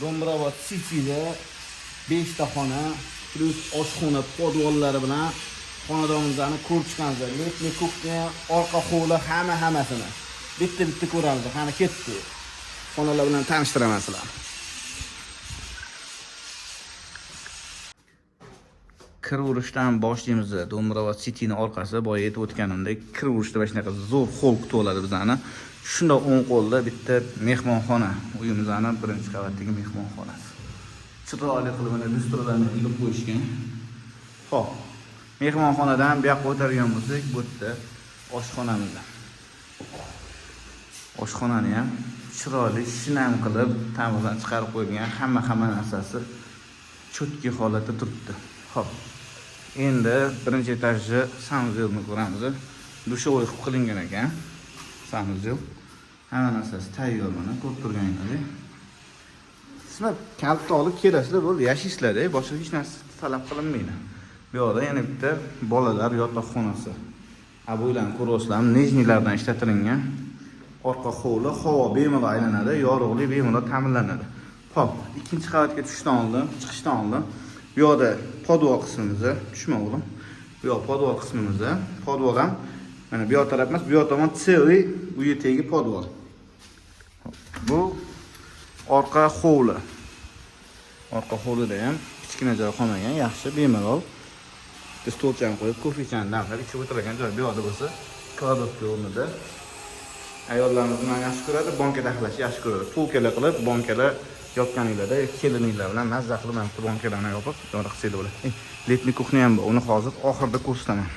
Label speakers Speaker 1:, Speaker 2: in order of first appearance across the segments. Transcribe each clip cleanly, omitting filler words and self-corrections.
Speaker 1: Do'mbrobod Cityda 5 ta xona плюс oshxona, podvallari bilan xonadonimizni ko'rib chiqamiz. Летний кухня, orqa hovli, hamma hammasini. Bitta-bitta ko'ramiz. Qani, ketdi. Xonalar bilan tanishtiraman sizlarni. Kiraverishdan boshlaymiz. Do'mbrobod Cityni orqasi, boya aytib o'tganimdek, kiraverishda mana shunaqa zo'r холл kutib oladi bizani. Shunda o'ng qo'lda bitta mehmonxona, uyimizni birinchi qavatdagi mehmonxonasi. Chiroyli qilib mana lyustralarni ilib qo'yishgan. Xo'p, mehmonxonadan bu yoqqa o'tadigan bo'lsak, bu yerda oshxonamiz. Oshxonani ham chiroyli shinam qilib ta'mirdan chiqarib qo'yilgan, hamma hamma narsasi чёткий holatda turibdi. Xo'p. Endi birinchi etajni санузел ni ko'ramiz. Душевой qilib qilingan ekan. Санузел. Hamma narsasi tayyor, mana ko'rib turganingizdek. Sizlar kalitni olib kelasizlar, bo'ldi, yashaysizlar, boshqa hech narsa talab qilinmaydi. Bu yoqda yana bitta bolalar yotoqxonasi. Обой larni ko'ryapsizlarmi? Нижний lardan ishlatilgan. Orqa hovli, havo bemalol aylanadi, yorug'lik bemalol ta'minlanadi. Xo'p, ikkinchi qavatga tushishdan oldin, chiqishdan oldin bu yoqda podval qismimiz, tushma, o'g'lim. Bu yoq podval qismimiz. Podval ham mana bu yoq taraf emas, bu yoq tomon целый uyi tegi podval. Bu orqa hovli. Orqa hovlida ham kichkina joy qolmagan, yaxshi, bemalol bitta stolchani qo'yib, kofechani damlab ichib o'tiradigan joy. Bu yoqda bo'lsa кладовка o'rnida. Ayollarimiz nimani yaxshi ko'radi? Bonka taxlashni yaxshi ko'radi. Полка lar qilib, bonkalar yopganinglarda kelininglar bilan mazza qilib mana bu bonkalarni yopib, dori qilsanglar bo'ladi. Летний кухня ham bor. Uni hozir oxirida ko'rsataman.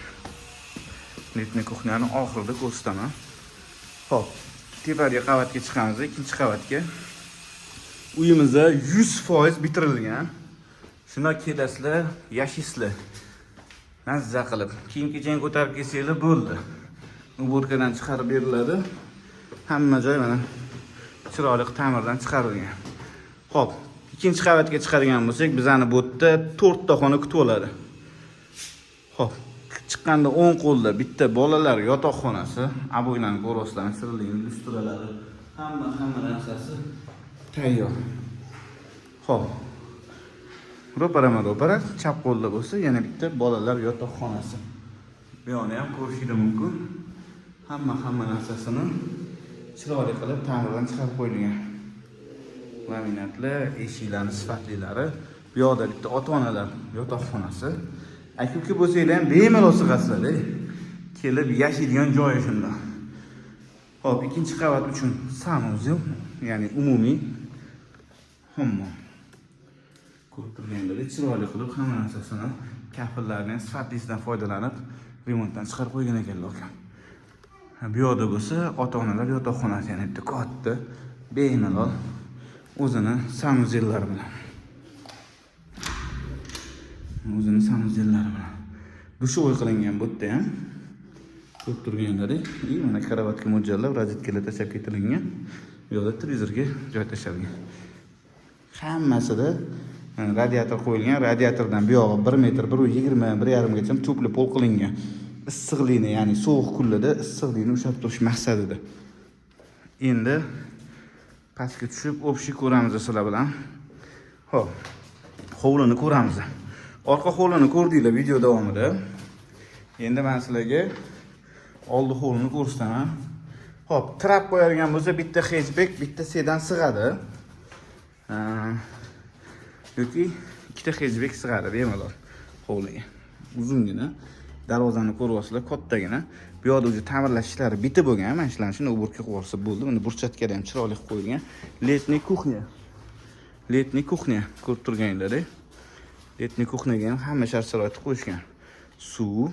Speaker 1: Летний кухня ni oxirida ko'rsataman. Xo'p, tepadagi qavatga chiqamiz, ikkinchi qavatga. Uyimizda 100% bitirilgan. Shunda kelasizlar, yashaysizlar. Mazza qilib. Kiyim-kechang ko'tarib kelsanglar bo'ldi. Уборка dan chiqarib beriladi. Hamma joy mana chiroyli ta'mirdan chiqarilgan. Xo'p, ikkinchi qavatga chiqadigan bo'lsak, bizani bu yerda to'rtta xona kutib oladi. Xo'p, chiqqanda o'ng qo'lda bitta bolalar yotoqxonasi, обой larni ko'ryapsizlar, sirli lyustralari, hamma hamma narsasi tayyor. Xo'p. Ro'parama ro'para, chap qo'lda bo'lsa yana bitta bolalar yotoqxonasi. Bu yoqni ham ko'rishingiz mumkin. Hamma hamma narsasini chiroyli qilib ta'mirdan chiqarib qo'yilgan. Laminatlar, eshiklarni sifatlilari. Bu yoqda bitta ota-onalar yotoqxonasi. Aka-uka bo'lsanglar ham bemalol sig'asizlar, kelib yashaydigan joyi shunda. Xo'p, ikkinchi qavat uchun санузел, ya'ni umumiy hammom. Ko'rib turganingizdek, chiroyli qilib hamma narsasini, kafellarni ham sifatlisidan foydalanib remontdan chiqarib qo'ygan ekanlar akam. Ha, bu yoqda bo'lsa ota-onalar yotoqxonasi, yana bitta katta, bemalol o'zini санузел lari bilan. O'zini санузел lari bilan. Душевой qilingan bu yerda ham. Ko'rib turganingizdek, и mana karavotga mo'ljallab rozetkalar tashlab ketilingan. Bu yoqda televizorga joy tashalgan. Hammasida radiator qo'yilgan. Radiatordan bu yog'i 1 metr, 1,20, 1,5 gacha тёплый пол qilingan. Issiqlikni, ya'ni sovuq kunlarda issiqlikni ushlab turish maqsadida. Endi pastga tushib, общий ko'ramiz sizlar bilan. Xo'p, hovlini ko'ramiz. Orqa hovlini ko'rdinglar video davomida. Endi men sizlarga oldi hovlini ko'rsataman. Xo'p, trap qo'yadigan bo'lsa, bitta хэтчбек, bitta sedan sig'adi. Yoki ikkita хэтчбек sig'adi bemalol hovliga. Uzungina darvozani ko'ryapsizlar, kattagina. Bu yoqda уже ta'mirlash ishlari bitib bo'lgan. Mana shularni shuni уборка qilib yuborsa bo'ldi. Mana burchatkada ham chiroyli qilib qo'yilgan. Летний кухня. Летний кухня ko'rib turganingizdek. Летний кухня ga ham hamma shart sharoitni qo'yishgan. Suv,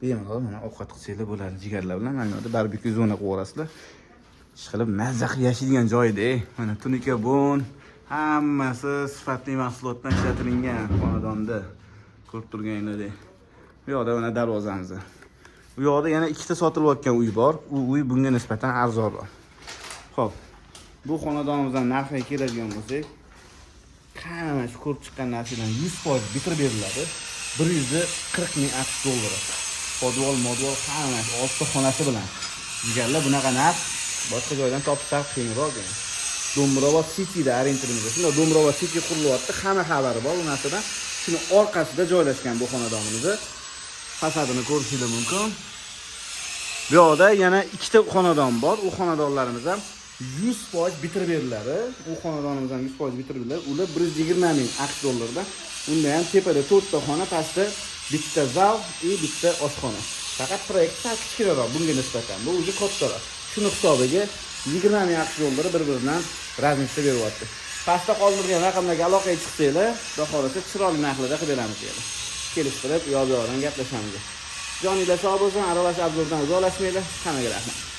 Speaker 1: bemalol mana ovqat qilsanglar bo'ladi jigarlar bilan. Mana bu yerda barbekyu zona qilib yuborasizlar. Ishqilib mazza qilib yashaydigan joyda. Mana tunuka bon, hammasi sifatli mahsulotdan ishlatilgan xonadonda. Ko'rib turganingizdek. Bu yoqda mana darvozamiz. Bu yoqda yana ikkita sotilayotgan uy bor. U uy bunga nisbatan arzonroq. Xo'p. Bu xonadonimizdan narxiga keladigan bo'lsak, hamma shu ko'rib chiqqan narsalarni 100% bitirib beriladi. 140 ming AQSh dollari. Podvol, modvol, hamma oltita xonasi bilan. Jigarlar, bunaqa narx boshqa joydan topish sal qiyinroq. Yani. Do'mbrobod Cityda orientirimiz. Shunda Do'mbrobod City qurilyapti, hamma xabari bor u narsadan. Shuni orqasida joylashgan bu xonadonimizni fasadini ko'rishingiz mumkin. Bu yoqda yana ikkita xonadon bor. U xonadonlarimiz ham 100% bitirib beriladi. U xonadonimiz ham 100% bitirib beriladi. Ular 120 ming AQSh dollarida. Unda ham tepada 4 ta xona, pastda bitta zal и bitta oshxona. Faqat proyekt sal kichkinaroq bunga nisbatan. Bu уже kattaroq. Shuni hisobiga 20 ming AQSh dollari bir-biridan разница beryapti. Pastda qoldirgan raqamlarga aloqaga chiqsanglar, xudo xohlasa chiroyli narxlarda qilib beramiz yana. Kelishtirib, u yoq bu yoqdan gaplashamiz. Joninglar sog' bo'lsin, aralash обзор dan uzoqlashmanglar. Hammaga rahmat.